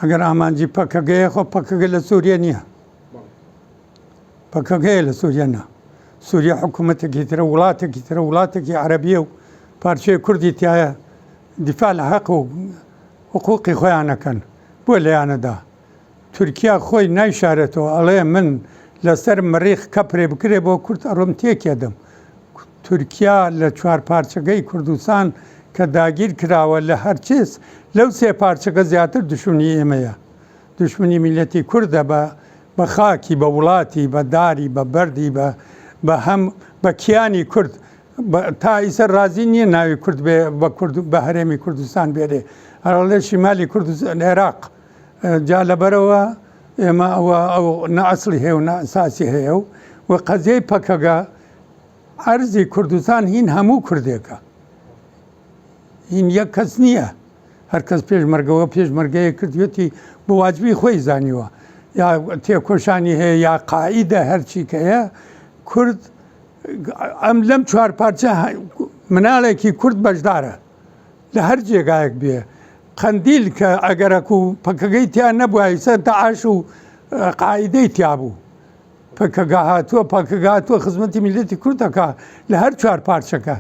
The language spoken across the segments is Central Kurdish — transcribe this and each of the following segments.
ئەگەر ئامانجی پەکەکەیە خۆ پەکەکە لە سووریە نییە. پەکەکەیە لە سووریە نا. سووریە حکوومەتێکی ترە وڵاتێکی ترە وڵاتێکی عەرەبیە و پارچەیە کوردی تایە دیفاع لە حەق و حقوقی خۆیان ئەکەن بۆ لێیانەدا تورکیا خۆی نایشارێتەوە ئەڵێ من لەسەر مەریخ کەپرێ بکرێ بۆ کورد ئەڕۆم تێکیەدەم تورکیا لە چوار پارچەکەی کوردستان کە داگیر کراوە لە هەرچیس لەو سێ پارچەکە زیاتر دوشمنی ئێمەیە دوشمنی میلەتی کوردە بە بە خاکی بە وڵاتی بە داری بە بەردی بە بە هەم بە کیانی کورد تا ئیسە ڕازی نییە ناوی کورد بێ بە کورد بە هەرێمی کوردستان بێرێ هەرڵێ شیمالی کوردستان عێراق جا لەبەرەوە ئێمە ئەوە ئەو نە ئەسڵی هەیە و نە ئەساسی هەیە و و قەزیەی پەکەگە ئەرزی کوردستان هین هەموو کوردێکە هین یەک کەس نییە هەر کەس پێشمەرگەوە پێشمەرگەیە کردوێتی بە واجبی خۆی زانیوە یا تێکۆشانی هەیە یا قائیدە هەرچی کە هەیە کورد ئەم لەم چوار پارچە مناڵێکی کورد بەشدارە لە هەر جێگایەک بێ قەندیل کە ئەگەرەک و پەکەکەی تیا نەبووە سەر داعش و قاعدەی تیا بوو پەکەکە هاتووە پەکەکە هاتووە خزمەتی میلەتی کوردەکە لە هەر چوار پارچەکە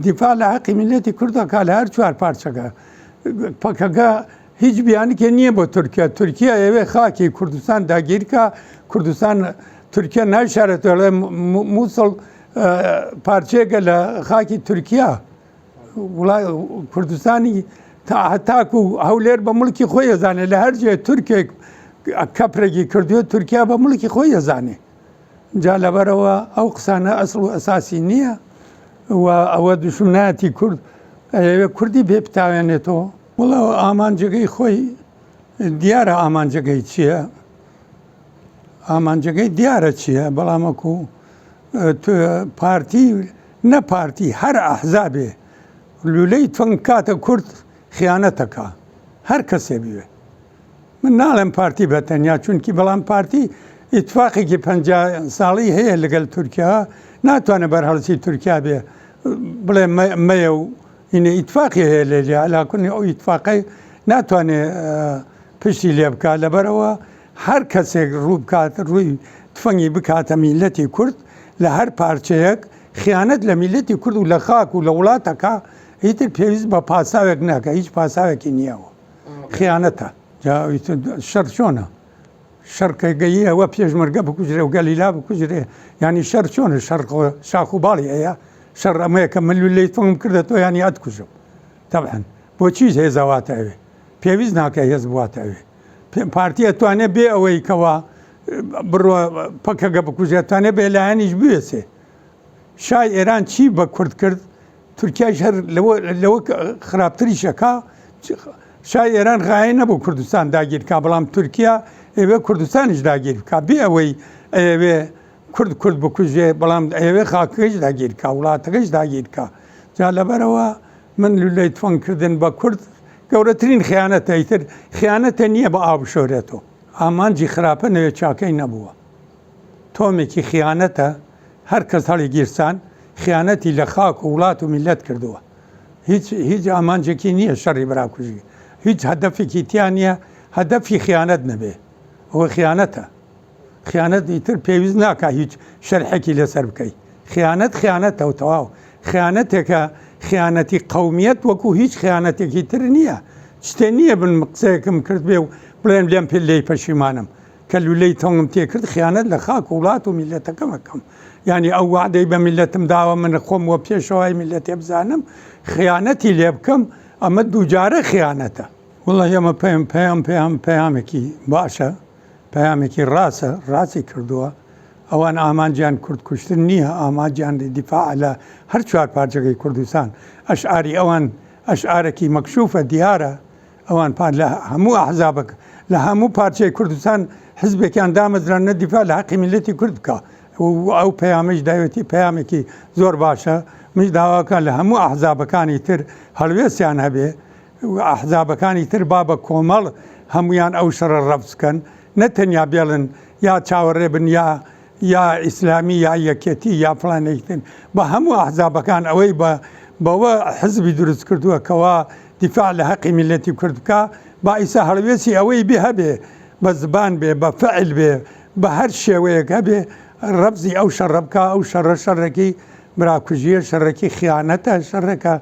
دیفاع لە حەقی میلەتی کوردەکە لە هەر چوار پارچەکە پەکەکە هیچ بیانکێ نییە بۆ تورکیا تورکیا ئەوێ خاکی کوردستان داگیرکە کوردستان تورکیا نایشارێتەوە مووسڵ پارچەیەکە لە خاکی تورکیا کوردستانی تاکو هەولێر بە مڵکی خۆی ئەزانێ لە هەر جێ تورکێک کەپرێکی کردووە تورکیا بە مڵکی خۆی ئەزانێ جا لەبەرەوە ئەو قسانە ئەسڵ و ئەساسی نییە و ئەوە دوشمنایەتی کورد ئەیەوێ کوردی پێ بتاوێنێتەوە وڵا ئامانجەکەی خۆی دیارە ئامانجەکەی چییە ئامانجەکەی دیارە چییە بەڵام وەکو پارتی نە پارتی هەر ئەحزابێ لولەی تفەنگ بکاتە کورد خیانەتەکە هەر کەسێ بوێ من ناڵێم پارتی بە تەنیا چونکی بەڵام پارتی ئیتفاقێکی پ ساڵی هەیە لەگەل تورکیا ناتوانێت بەرهەڵسی تورکیا بێ بڵێ مەیە و ئینە ئیتفاقی هەیە لێ لاکنی ئەو ئیتفاقی ناتوانێ پشتی لێ بکات لەبەرەوە هەر کەسێک ڕوو بکات ڕووی تفەنگی بکاتە میللەتی کورد لە هەر پارچەیەک خیانەت لە میللەتی کورد و لە خاک و لە وڵاتەکە ئیتر پێویست بە پاساوێک ناکە هیچ پاساوێکی نییەوە خیانەتە جا شەڕ چۆنە شەڕ کە گەیی ئەوە پێشمەرگە بکوژرێ و گەلیلا بکوژرێ یانی شەڕ چۆنە شەڕ شاخ و باڵی هەیە شەڕ ئەمەیە کە من لولەی تفەنگم کردە تۆ یانی ئەتکوژم تەبعەن بۆچی هێزەواتە ئەوێ پێویست ناکە هێز بواتە ئەوێ پارتی ئەتوانێ بێ ئەوەی کەوا بڕۆ پەکەگە بکوژێ ئەتوانێ بێ لایەنیش بوێسێ شای ئێران چی بە کورد کرد تورکیاش هەر لەوە خراپتریشەکە شای ئێران غایە نەبوو کوردستان داگیرکا بەڵام تورکیا ئەوێ کوردستانیش داگیر بکە بێ ئەوەی ئەوێ کورد کورد بکوژێ بەڵام ئەوێ خاکەکەش داگیرکا وڵاتەکەش داگیرکا جا لەبەرەوە من لولەی تفەنگ کردن بە کورد گەورەترین خیانەتە ئیتر خیانەتە نییە بە ئاو بشۆرێتەوە ئامانجی خراپە نەوێ چاکەی نەبووە تۆمێکی خیانەتە هەر کەس هەڵی گیرسان خیانەتی لە خاک و وڵات و میلەت کردووە هیچ هیچ ئامانجێکی نییە شەڕی براکوژی هیچ هەدەفێکی تیا نییە هەدەفی خیانەت نەبێ ئەوە خیانەتە خیانەت ئیتر پێویست ناکا هیچ شەرحێکی لەسەر بکەی خیانەت خیانەتە و تەواو خیانەتێکە خیانەتی قەومیەت وەکو هیچ خیانەتێکی تر نییە شتێ نییە بن قسەیەکم کرد بێ و بڵێن لێم پێ لێی پەشیمانم کە لولەی تەنگم تێکرد خیانەت لە خاک و وڵات و میلەتەکەم ئەکەم یعنی ئەو وعدەی بە میلەتم داوە من خۆم وە پێشەوای میلەتێ بزانم خیانەتی لێ بکەم ئەمە دووجارە خیانەتە وەڵی ئەمە پەیام پەیام پەیام پەیامێکی باشە پەیامێکی ڕاستە، ڕاستی کردووە، ئەوان ئامانجیان کورد کوشتن نییە، ئامانجیان دیفاعە لە هەر چوار پارچەکەی کوردستان، ئەشعاری ئەوان ئەشعارێکی مەکشوفە دیارە، ئەوان پار لە هەموو ئەحزابەک لە هەموو پارچەی کوردستان حزبێکیان دامەزراندە دیفاع لە حەقی میللەتی کورد بکا و ئەو پەیامەیش داوێتی پەیامێکی زۆر باشە، منیش داواکەم لە هەموو ئەحزابەکانی تر هەڵوێستیان هەبێ ئەحزابەکانی تر با بە کۆمەڵ هەموویان ئەو شەڕە ڕەفز کەن نە تەنیا بێڵن یا چاوەڕێ بن یا یا ئیسلامی یا یەکێتی یا فڵانێکی تر بە هەموو ئەحزابەکان ئەوەی بە بەوە حزبی دروست کردووە کەوا دیفاع لە هەقی میللەتی کورد بکا. با ئیسا هەڵوێستی ئەوەی بێ هەبێ بە زبان بێ بە فعل بێ بە هەر شێوەیەک هەبێ ڕەفزی ئەو شەڕە بکا ئەو شەڕە شەڕێکی براکوژیە شەڕێکی خیانەتە شەڕێکە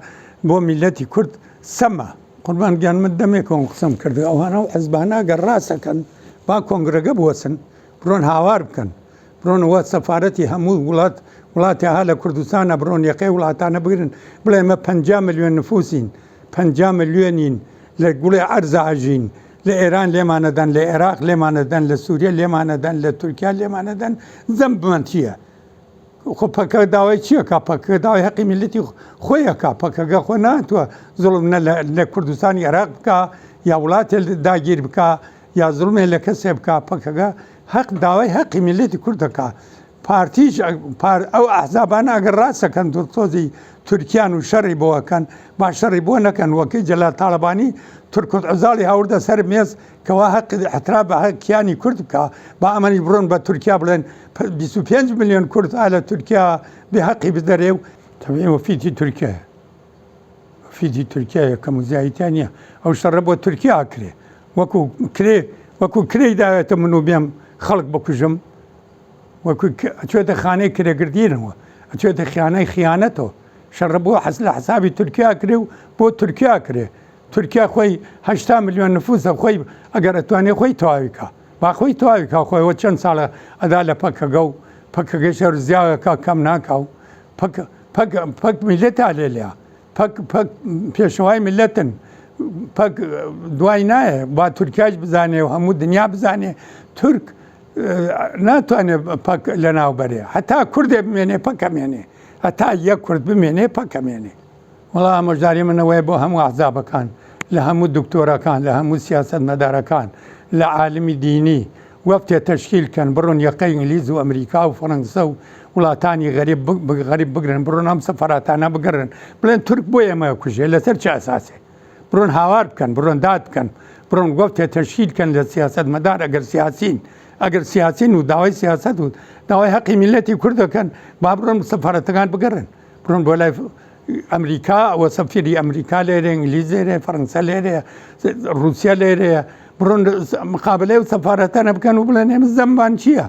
بۆ میلەتی کورد سەمە. قوربان گیان من دەمێکە ئەم قسەم کردو ئەوانە و حزبانە گەر ڕاستەکەن با کۆنگرەگە بوەسن بڕۆن هاوار بکەن بڕۆن وە سەفارەتی هەموو وڵات وڵاتی ها لە کوردستانە بڕۆن یەقەی وڵاتانە بگرن بڵێ ئێمە 50 ملیۆن نفوسین 50 ملیۆنین لە گوڵێ عەرزا ئەژین لە ئێران لێمانەدەن لە عێراق لێمانەدەن لە سووریە لێمانەدەن لە تورکیا لێمانەدەن زەمبمان چییە؟ خۆ پەکەکە داوای چییە کا پەکەکە داوای هەقی میلەتی خۆی ئەکا پەکەکە خۆ ناتوە زوڵم نە لە کوردستانی عێراق بکا یا وڵاتێ داگیر بکا یا زوڵمێ لە کەسێ بکا پەکەکە هەق داوای هەقی میلەتی کورد دەکا پارتیش ئەو ئەحزابانە ئەگەر ڕاستەکەن دڵسۆزی تورکیان و شەڕی بۆ ئەکەن با شەڕی بۆ نەکەن وەکەی جەلال تاڵەبانی تورکت عزاڵی هاوردە سەر مێز کەوا هەق احترا بە هەق کیانی کورد بکا با ئەمەنیش بڕۆن بە تورکیا بڵێن 25 ملیۆن کورد ئا لە تورکیا بێ هەقی بدەرێ و تەبعی وەفیتی تورکیایە وەفیتی تورکیایە کەم و زیایی تیا نییە ئەو شەڕە بۆ تورکیا ئەکرێ وەکو کرێ وەکو کرێی داوێتە من و بێم خەڵک بکوژم وەکو ئەچێتە خانەی کرێگردینەوە ئەچێتە خیانەی خیانەتەوە شەڕە بۆ حەس لە حسابی تورکیا کرێ و بۆ تورکیا کرێ تورکیا خۆی 80 ملیۆن نفوسە خۆی ئەگەر ئەتوانێ خۆی تەواوی کا با خۆی تەواوی کا خۆی وە چەند ساڵە ئەدا لە پەکەگە و پەکەگەی شەر زیاکە کەم ناکا و پەک پەک پەک میلەتا لێ لێ پەک پەک پێشەوای میلەتن پەک دوای نایە با تورکیاش بزانێ و هەموو دنیا بزانێ تورک ناتوانێ پەک لەناو بەرێ هەتا کوردێ بمێنێ پەکەمێنێ هەتا یەک کورد بمێنێ پەکەمێنێ وەڵا ئامۆژگاری من ئەوەیە بۆ هەموو ئەحزابەکان، لە هەموو دکتۆرەکان، لە هەموو سیاسەتمەدارەکان، لە عالمی دینی، وەفتێ تەشکیل کەن بڕۆن یەقەی ئینگلیز و ئەمریکا و فەرەنسە و وڵاتانی غەریب غەریب بگرن بڕۆن ئەم سەفاراتانە بگرن بڵێن تورک بۆ ئێمە ئەکوژێ لەسەر چ ئەساسێ بڕۆن هاوار بکەن بڕۆن داد بکەن بڕۆن وەفتێ تەشکیل کەن لە سیاسەتمەدار ئەگەر سیاسین ئەگەر سیاسین و داوای سیاسەت و داوای هەقی میللەتی کورد دەکەن با بڕۆن سەفارەتەکان بگەڕن بڕۆن بۆ لای ئەمریکا ئەوە سەفیری ئەمریکا لێرە ئینگلیز لێرە فەرەنسا لێرەیە رووسیا لێرەیە بڕۆن مقابلەی و سەفارەتانە بکەن و بڵێن ئێمە زەمبان چییە؟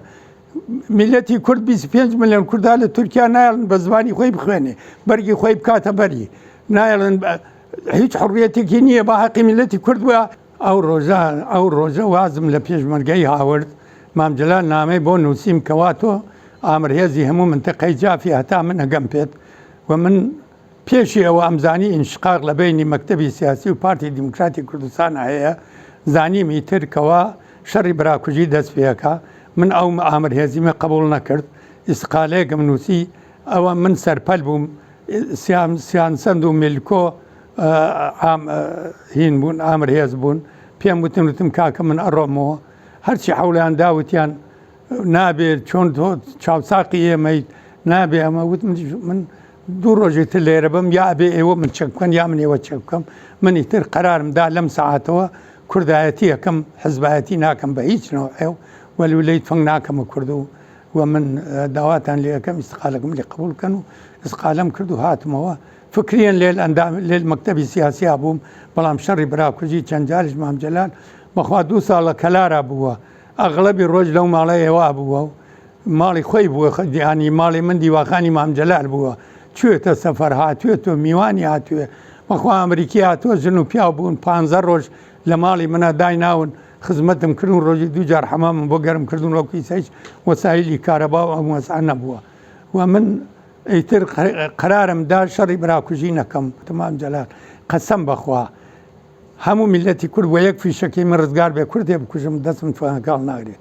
میلەتی کورد 25 میلیۆن کوردا لە تورکیا نایڵن بە زمانی خۆی بخوێنێ بەرگی خۆی بکاتە بەری نایڵن هیچ حڕیەتێکی نییە بە حەقی میلەتی کورد بووە ئەو ڕۆژە ئەو ڕۆژە وازم لە پێشمەرگەی هاورد، مام جەلال نامەی بۆ نووسیم کەوا تۆ ئامرهێزی هەموو منتقەی جافی هەتا من ئەگەم پێت و من پێشی ئەوە ئەمزانی ئینشقاق لە بەینی مەکتەبی سیاسی و پارتی دیموکراتی کوردستانا هەیە زانیم ئیتر کەوا شەڕی براکوژی دەست پێ ئەکا من ئەو ئامرهێزیمە قەبووڵ نەکرد ئیستقالەیەکم نووسی ئەوە من سەرپەل بووم سیان سیانسەند و میلکۆ عام هین بوون ئامر هێز بوون پێم وتن وتم کاکە من ئەڕۆمەوە هەرچی حولیان دا وتیان نابێت چۆن تۆ چاوساقی ئێمەیت نابێ ئەمە وت من دوو ڕۆژی تر لێرە بم یا ئەبێ ئێوە من چەک بکەن یا من ئێوە چەک بکەم من ئیتر قەرارم دا لەم سەعاتەوە کوردایەتی ئەکەم حزبایەتی ناکەم بە هیچ نەوعێ و وەلولەی تفەنگ ناکەمە کورد و و من داواتان لێ ئەکەم ئیستقالەکەم لێ قبوڵ بکەن و ئیستقالەم کرد و هاتمەوە فکریەن لێل ئەندام لێل مەکتەبی سیاسیا بووم بەڵام شەڕی براکوژی چەند جاریش مام جەلال بەخوا دوو ساڵ لە کەلارا بووە ئەغڵەبی ڕۆژ لەو ماڵە ئێوە بووە و ماڵی خۆی بووە یانی ماڵی من دیواخانی مام جەلال بووە چوێتە سەفەر هاتوێتەوە میوانی هاتوێ بەخوا ئەمریکی هاتووە ژن و پیاو بوون پانزە ڕۆژ لە ماڵی منە دایناون خزمەتم کردون ڕۆژی دوو جار حەمامم بۆ گەرم کردون وەکو هیچ وەسایلی کارەبا و ئەم وەزعە نەبووە و من ئیتر قەرارم دا شەڕی براکوژی نەکەم. وتم مام جەلال قەسەم بەخوا هەموو میللەتی کورد وە یەک فیشەکی من ڕزگار بێ کوردێ بکوژم دەستم تفەنگەکە هەڵناگرێ.